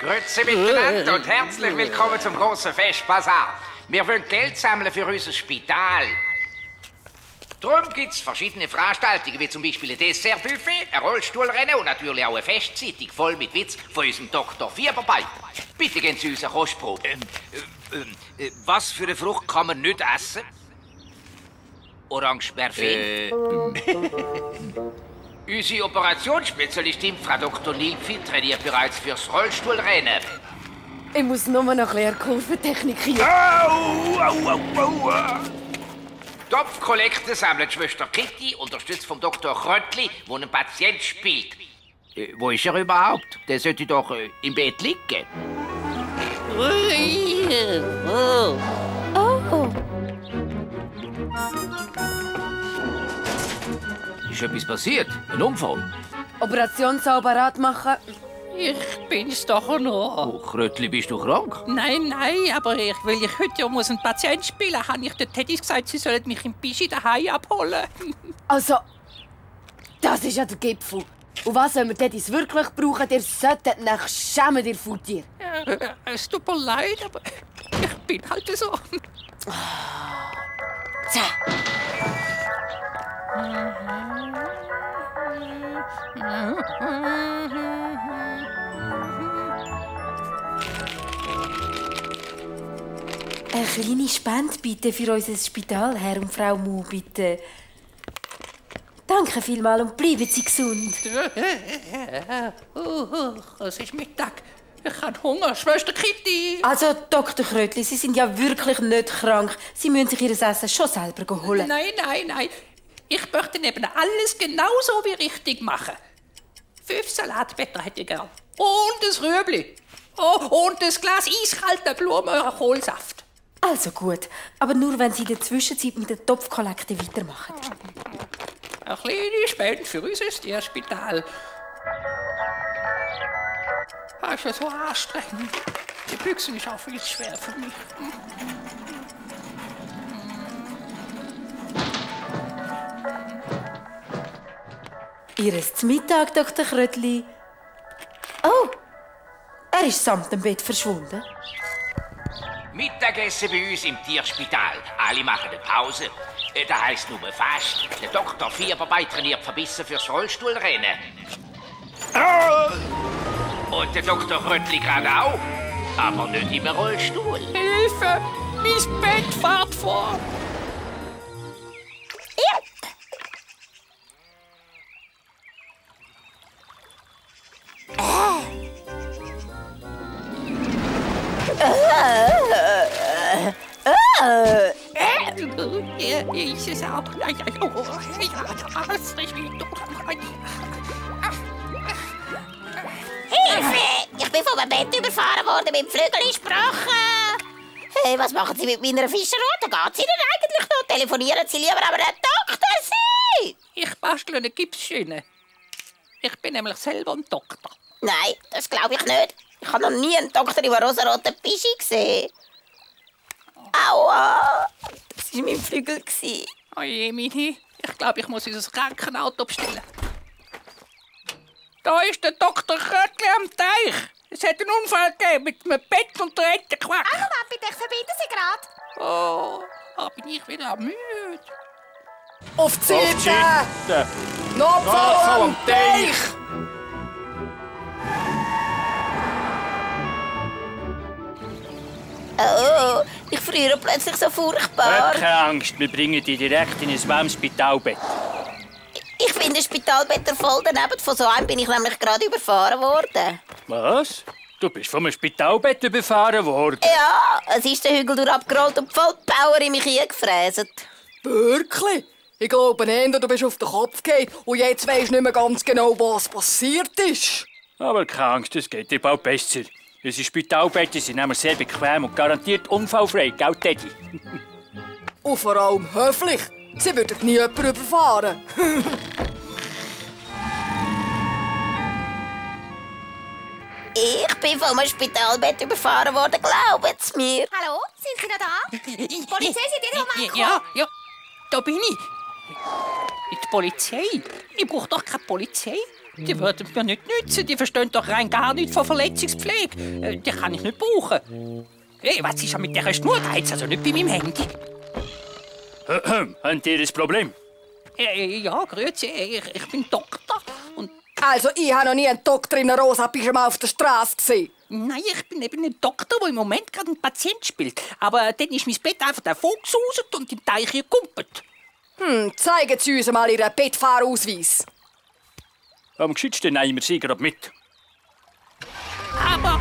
Grüezi miteinander und herzlich willkommen zum grossen Festbazar. Wir wollen Geld sammeln für unser Spital. Darum gibt es verschiedene Veranstaltungen, wie zum Beispiel ein Dessertbuffet, ein Rollstuhlrennen und natürlich auch eine Festzeitung voll mit Witz von unserem Dr. Fieberbein. Bitte gehen Sie uns eine Kostprobe. Was für eine Frucht kann man nicht essen? Orange-Perfin. Unsere Operationsspezialistin, Frau Dr. Nilpfi, trainiert bereits fürs Rollstuhlrennen. Ich muss nur noch ein Kurventechnik hier. Topfkollekte sammelt Schwester Kitty, unterstützt vom Dr. Kröttli, wo ein Patient spielt. Wo ist er überhaupt? Der sollte doch im Bett liegen. Oh. Ist etwas passiert? Ein Unfall? Operationssaal bereit machen. Ich bin's doch noch. Oh, Kröttli, bist du krank? Nein, aber weil ich heute ja muss einen Patient spielen muss, habe ich den Teddys gesagt, sie sollen mich im Pischi daheim abholen. Also, das ist ja der Gipfel. Und was wenn wir Teddys wirklich brauchen, ihr solltet nach schämen, ihr Faultier. Ja, es tut mir leid, aber ich bin halt so. Tja. Eine kleine Spende bitte für unser Spital, Herr und Frau Mu, bitte. Danke vielmals und bleiben Sie gesund. Es ist Mittag. Ich habe Hunger, Schwester Kitty. Also, Dr. Kröttli, Sie sind ja wirklich nicht krank. Sie müssen sich Ihr Essen schon selber holen. Nein. Ich möchte eben alles genauso wie richtig machen. 5 Salatblätter hätte ich gern. Und ein Rüebli. Oh, und ein Glas eiskalten Blumenkohlsaft. Also gut, aber nur, wenn Sie in der Zwischenzeit mit der Topfkollekte weitermachen. Eine kleine Spende für unser Tierspital. Das ist ja so anstrengend. Die Büchse ist auch viel zu schwer für mich. Ihres Mittag, Dr. Kröttli. Oh, er ist samt dem Bett verschwunden. Mittagessen bei uns im Tierspital. Alle machen eine Pause. Das heisst nur fast. Der Dr. Fieberbein trainiert verbissen fürs Rollstuhlrennen. Und der Dr. Kröttli gerade auch. Aber nicht im Rollstuhl. Hilfe! Mein Bett fährt vor! Ist es auch? Hilfe! Ich bin vom Bett überfahren worden, mit dem Flügel gesprochen. Hey, was machen Sie mit meiner Fischerrute? Geht Sie denn eigentlich noch? Telefonieren Sie lieber aber ein Doktor sein? Ich bastle eine Gipsschiene. Ich bin nämlich selber ein Doktor. Nein, das glaube ich nicht. Ich habe noch nie einen Doktor im rosaroten Pischi gesehen. Aua! Das war mein Flügel. Oh je, Mini. Ich glaube, ich muss unser Krankenauto bestellen. Da ist der Dr. Kröttli am Teich. Es hat einen Unfall gegeben mit einem Bett und der Entenquack. Moment, bitte, ich verbinde Sie gerade. Oh, da bin ich wieder müde. Auf die Seite! Notfall am Teich! Oh, ich friere plötzlich so furchtbar. Keine Angst, wir bringen dich direkt in ein warmes Spitalbett. Ich finde das Spitalbett voll daneben. Von so einem bin ich nämlich gerade überfahren worden. Was? Du bist von einem Spitalbett überfahren worden? Ja, es ist der Hügel durchabgerollt und voll Power in mich eingefräset. Wirklich? Ich glaube nicht, du bist auf den Kopf gefallen und jetzt weisst du nicht mehr ganz genau, was passiert ist. Aber keine Angst, es geht dir bald besser. Unsere Spitalbetten sind nämlich sehr bequem und garantiert unfallfrei, gell, Teddy? Und vor allem höflich. Sie würden nie jemanden überfahren. Ich bin von einem Spitalbett überfahren worden, glauben Sie mir. Hallo, sind Sie noch da? Die Polizei sind in Moment Ja, da bin ich. Die Polizei? Ich brauche doch keine Polizei. Die würden mir nicht nützen. Die verstehen doch rein gar nichts von Verletzungspflege. Die kann ich nicht brauchen. Hey, was ist mit dieser Schnur? Da hat's also nicht bei meinem Handy. Habt ihr ein Problem? Ja, grüezi. Ich bin Doktor. Und Also, ich habe noch nie einen Doktor in einer rosa Pyjama auf der Straße gesehen. nein, ich bin eben ein Doktor, der im Moment gerade einen Patient spielt. Aber dann ist mein Bett einfach davon gesaust und im Teich gekumpelt. Zeigen Sie uns mal Ihren Bettfahrausweis. Am geschicktesten nehmen wir sie gerade mit. Aber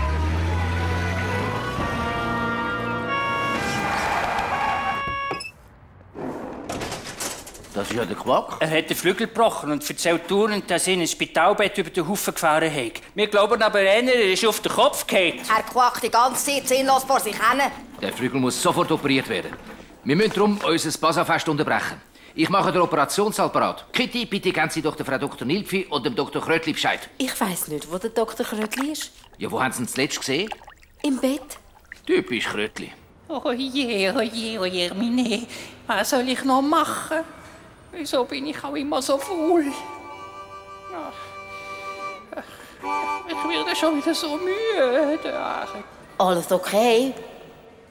Das ist ja der Quack. Er hat den Flügel gebrochen und erzählt dauernd, dass ihn ein Spitalbett über den Haufen gefahren hat. Wir glauben aber eher, er ist auf den Kopf gefallen. Er quackt die ganze Zeit sinnlos vor sich hin. Der Flügel muss sofort operiert werden. Wir müssen darum unser Basafest unterbrechen. Ich mache den Operationssaal parat. Kitty, bitte geben Sie doch der Frau Dr. Nilpfi und dem Dr. Krötli Bescheid. Ich weiss nicht, wo der Dr. Krötli ist. Ja, wo haben Sie ihn zuletzt gesehen? Im Bett. Typisch Krötli. oh je, Mine. Was soll ich noch machen? Wieso bin ich auch immer so faul? Ich werde schon wieder so müde. Alles okay?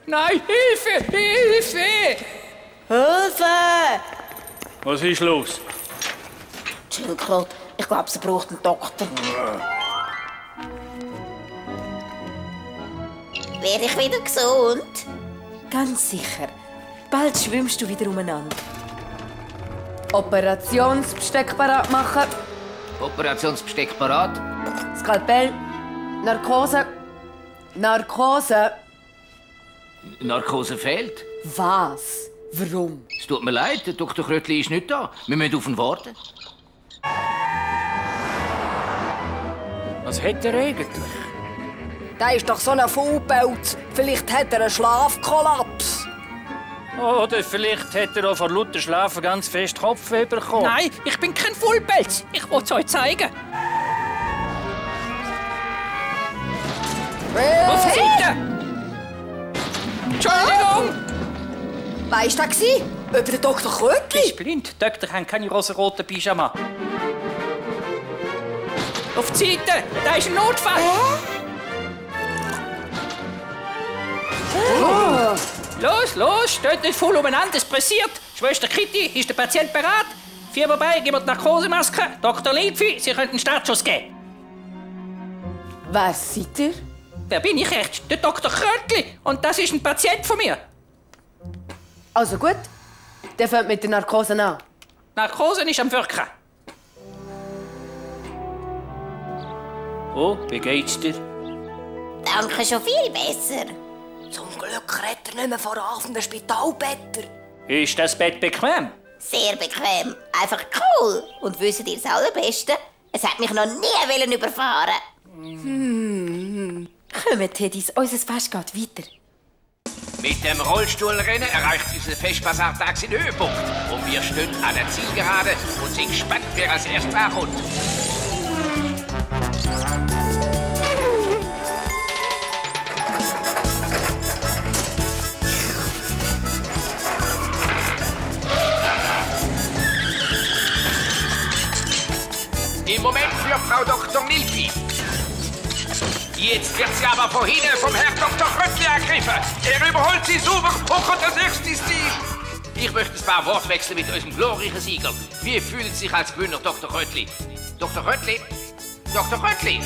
Nein, Hilfe! Hilfe! Hilfe! Was ist los? Chill, Claude. Ich glaube, sie braucht einen Doktor. Werde ich wieder gesund? Ganz sicher. Bald schwimmst du wieder umeinander. Operationsbesteck parat machen. Operationsbesteck parat. Skalpell. Narkose. Narkose. Narkose fehlt. Was? Warum? Es tut mir leid, der Dr. Krötli ist nicht da. Wir müssen auf ihn warten. Was hat er eigentlich? Der ist doch so ein Faulpelz. Vielleicht hat er einen Schlafkollaps. Oder vielleicht hat er auch vor lauter Schlafen ganz fest Kopfweh bekommen. Nein, ich bin kein Vollpelz. Ich will es euch zeigen. Auf die Seite! Entschuldigung! Wer war das? Über den Dr. Ich Krötli? bin blind. Die Doktor haben keine rosaroten Pyjama. Auf die Seite! Da ist ein Notfall! Los, steht nicht voll umeinander, es pressiert. Schwester Kitty, ist der Patient bereit? Fieber bei, geben wir die Narkosemaske. Dr. Nilpfi, Sie können einen Startschuss geben. Wer seid ihr? Wer bin ich echt? Der Dr. Krötli. Und das ist ein Patient von mir. Also gut. Der fängt mit der Narkose an. Narkose ist am Wirken. Oh, wie geht's dir? Danke, schon viel besser. Zum Glück redet er nicht mehr von einem Spitalbetter. Ist das Bett bequem? Sehr bequem. Einfach cool. Und wisst ihr das Allerbeste? Es hat mich noch nie überfahren. Kommen, Teddys, unser Fest geht weiter. Mit dem Rollstuhlrennen erreicht unser Festbasar-Tag seinen Höhepunkt. Und wir stehen an der Zielgerade und sind gespannt, wer als erstes ankommt. Im Moment für Frau Dr. Nilpfi. Jetzt wird sie aber von hinten vom Herrn Dr. Krötli angegriffen. Er überholt sie sauber und kommt als erstes Ziel. Ich möchte ein paar Worte wechseln mit unserem glorreichen Sieger. Wie fühlt sich als Gewinner Dr. Krötli? Dr. Krötli? Dr. Krötli?